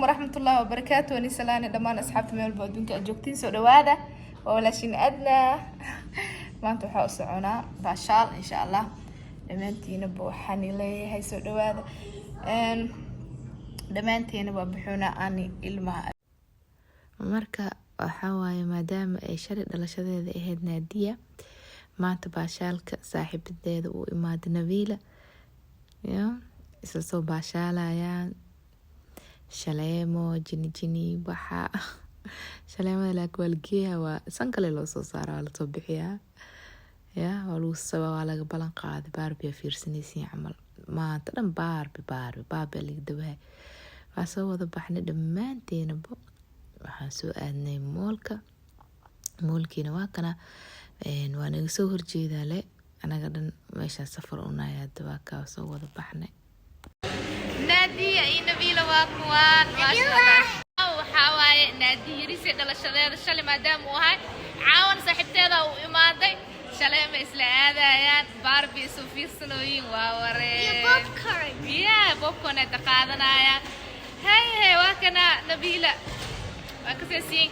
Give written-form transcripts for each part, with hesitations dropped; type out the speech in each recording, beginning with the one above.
Waraxmatullaahi wabarakaatu. Wani salaani dhammaan asxaabta meel walba adduunka aad joogtiin. Soo dhawaada, waa walaashin Adna. Maanta waxaa u soconaa baashaal, insha Allah. Dhammaantiinaba waxaan leeyahay soo dhawaada. Dhammaantiina waa buxuuna ani ilmaha. Marka waxaa waaye, maadaama ay shalay dhalashadeeda ahayd Naadiya, maanta baashaalka saaxiibadeeda uu imaaday Nabiila ya isla soo baashaalayaan. Shaleemo jini jini waxa shaleemada, laakiin waa la geeyaa, waa san kale loo soo saara, waa lasoo bixiyaa ya, waa lagu sabaa, waa laga balan qaaday. Barbie fiirsanaysiin camal, maanta dhan Barbie, Barbie, Barbie laga dawahay. Waa soo wada baxnay dhammaanteenaba, waxaan soo aadnay mall-ka. Mall-kiina waa kana, waa naga soo horjeedaa le. Anaga dhan meeshaa safar unahay hadda, waa kaa soo wada baxnay. Naadiya iyo Nabiila waa kuwaan, maasha Allah. Waxaa waaye Naadiya yarisay dhalashadeeda shalay maadaama uu ahay, caawan saaxiibteeda uu imaaday. Shalay ma isla aadayaan, Barbie isu fiirsanooyin, waa waree. Iyo popcorn. Yeah, popcorn ay qaadanayaan. Hey hey, waa kana Nabiila, waa kasaysiin.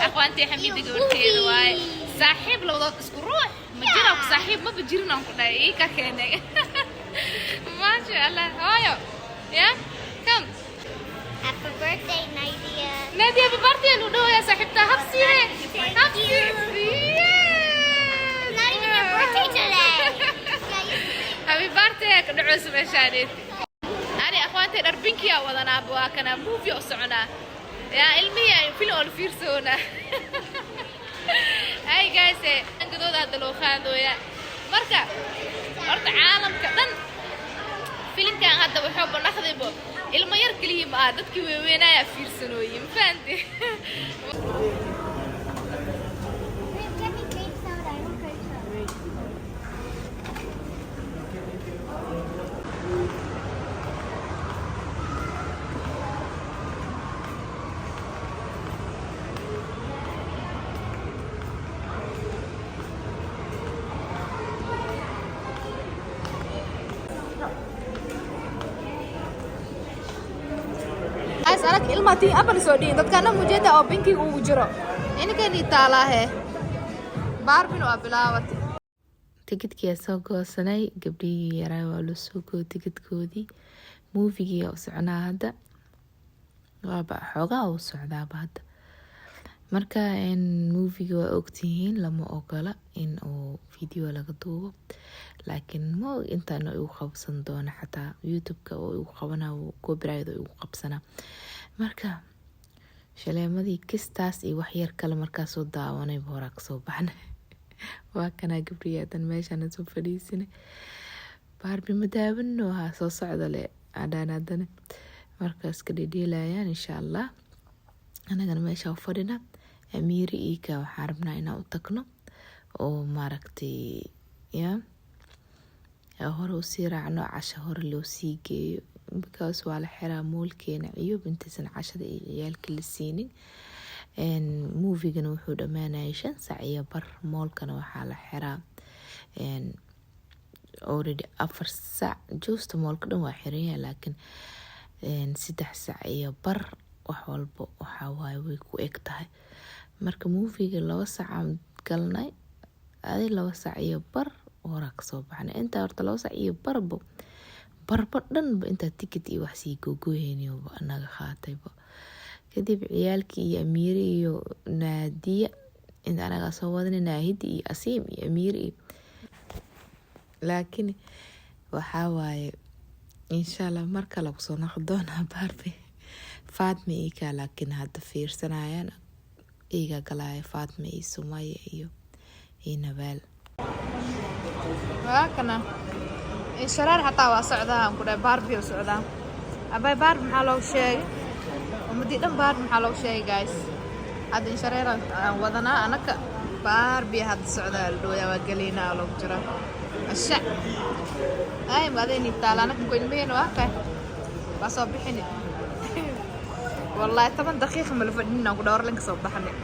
Aqwaantii Xamiida iyo gabarteeda waaye. movie. Saaxiib labadood isku ruux ma jiraan ku saaxiib maba jirin aan ku dhahay, ii ka keenay, maasha Allah. Hooyo ya come. Happy birthday, Nadia. Nadia, happy birthday lu dhawayaa saaxiibta, habsiye. Thank Habsi. you. Yes. It's not even your birthday today. Yeah, you Happy birthday ka dhaceyso meeshaaneeti. Ani akhwaantay dhar pink-iyaa wadanaaba, waa kana movie u soconaa yaa ilmihii ay film oo la fiirsoonaa. Hey guys, gadooda hadda loo qaadooyaa. Marka horta caalamka dhan filimkan hadda wuxuu banaqdaybo, ilmo yar keliya ma aha, dadkii weyweynayaa fiirsanooyin, ma fahanti? Babe, get me grape soda. I want grape soda. Guys, arag ilmaa tii aban soo dhihin dadkana mujeeda oo pink-iga ugu jiro ininkan taalaahe. Barbie-na waa bilaabatay. Tikidkii soo goosanay, gabdhihii yaraa waa loo soo gooy tikidkoodii. Movie-gii u soconaa hadda, waaba xoogaa u socdaaba hadda. Marka movie-ga waa ogtihiin, lama ogola in uu video laga duubo, laakiin ma og intaan igu qabsan doono, xataa YouTube-ka oo igu qabana, copyright oo igu qabsana. Marka shaleemadii kistaas iyo waxyar kale markaa soo daawanay, horaa kasoo baxnay. Waa kanaa gabdhihii hadan meeshaan soo fadhiisanay. Barbie ma daawano, ha soo socda le adhaan hadana markaas ka dhedheelayaan, insha Allah. Anagana meesha u fadhina Amiiri iika, waxaan rabnaa inaan u tagno oo maaragtay ya hore usii raacno, casho hore loo sii geeyo, because waa la xiraa mall-keena ciyub intaysan cashada iyo ciyaalka la siinin. Movie-gana wuxuu dhammaanayay 5:15, mall-kana waxaa la xiraa already 4 saac joosta. Mall-ka dhan waa xiranyahay, laakiin 3:15 wax walbo waxaa waaye way ku eg tahay. Marka movie-ga 2 saac galnay, adi 2:15 horaa kasoo baxnay. Intaa horta 2:15-ba barba dhanba intaa tikid iyo wax sii gogoyeyniba naga qaatayba. Kadib ciyaalkii iyo Amiire iyo Naadiya inta anagaa soo wadanay, Naahidi iyo Asiim iyo Amiire iyo, laakiin waxaa waaye insha Allah mar kale kusoo noqon doonaa Barbie. Faatma iikaa laakiin hadda fiirsanayaan, iiga galaya Faatma iyo Sumaya iyo Nabaal. Waa kana inshareer xataa waa socdaa aan ku dhahay, Barbie oo socdaa. Abay, Barbie maxaa loogu sheegay? Ummadii dhan Barbie maxaa loogu sheegay? Guys, hadda inshareer aan wadanaa anaka, Barbie hadda socdaa la dhooyaa, waa galeynaa loogu jiraa asha ay madayni taala. Anaka ko ilmehena waa kay, waa soo bixini. Wallahi 10 daqiiqa mala fadhin aan ku dhawr linka soo baxnay.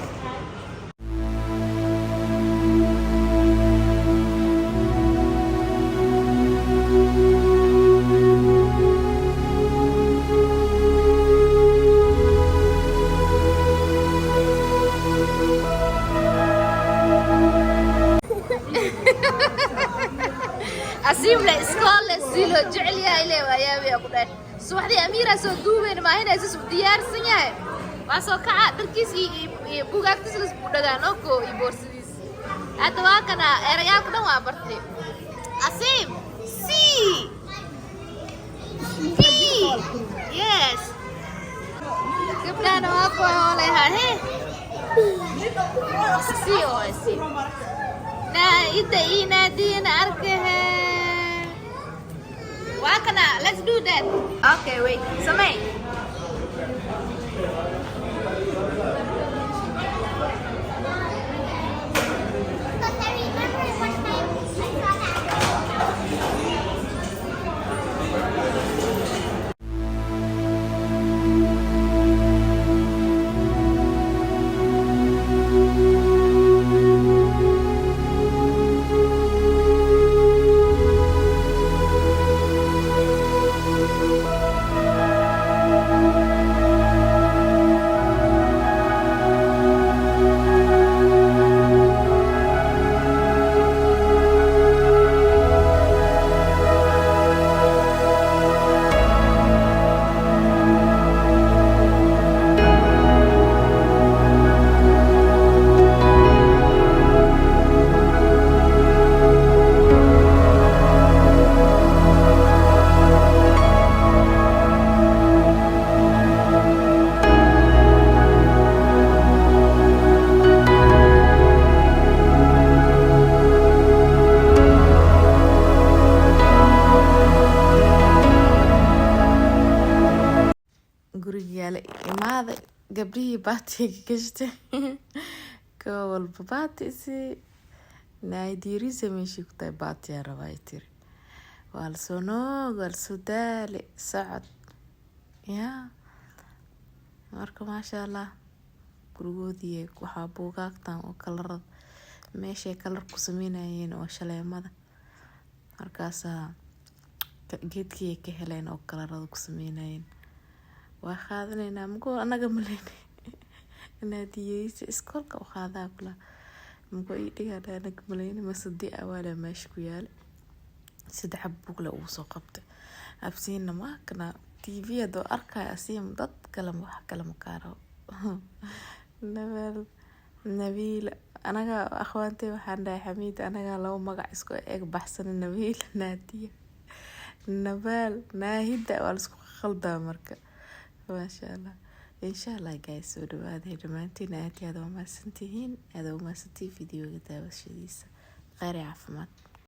Ilaa waa yaabaya ku dhahay. Subaxdii Amiiraa soo duubayna maahina isas u diyaarsan yahay. Waa soo kaca, dharkiis iyo buugaagtiis lasku dhagaa nooko iyo boorsadiis. Hadda waa kana erayaalka dhan waa bartay. Asim, C P, yes. Gabdhahana waa kuwa hooleyha he C oo C na ida inaadiina arkahe. Waa kana, let's do that. Okay, wait, samey. Because I remember one time I saw that. Gurigayaala imaaday, gabdhihii baatiga gashtay, koo walba baati isi. Naadiirisa meeshii ku tahay baatiyaa rabaa ay tiri. Waa lasoo noog, waa lasoo daale socod yaa. Marka maasha Allah, gurigoodii waxaa buugaagtan oo kalarada meeshay kalar ku sameynayeen oo shaleemada. Markaasaa geedkii ay ka heleen oo kalarada ku sameynayeen. Waa qaadanaynaa mugo anaga maleyne. Naadiyeysa iskoolka u qaadaa kula mugo ii dhigaa anaga maleyne. Masadi awaala meesha ku yaala, 3 buug le uu soo qabtay. Absiina maakana TV hadoo arkaya asiim dad kale wax kale ma kaa rabo. Nabal Nabiila anaga akhwaantay waxaan dhahay Xamiid anagaa laba magac isku eg baxsana: Nabiila, Naadiya, Nabaal, Naahida, waa laisku khaldaa. Marka maasha Allah, insha Allah guys, soo dhawaaday dhammaantiin. Aad iyo aad waa mahadsantihiin, aad waa mahadsantihiin videoga daawashadiisa. Kheyr iyo caafimaad.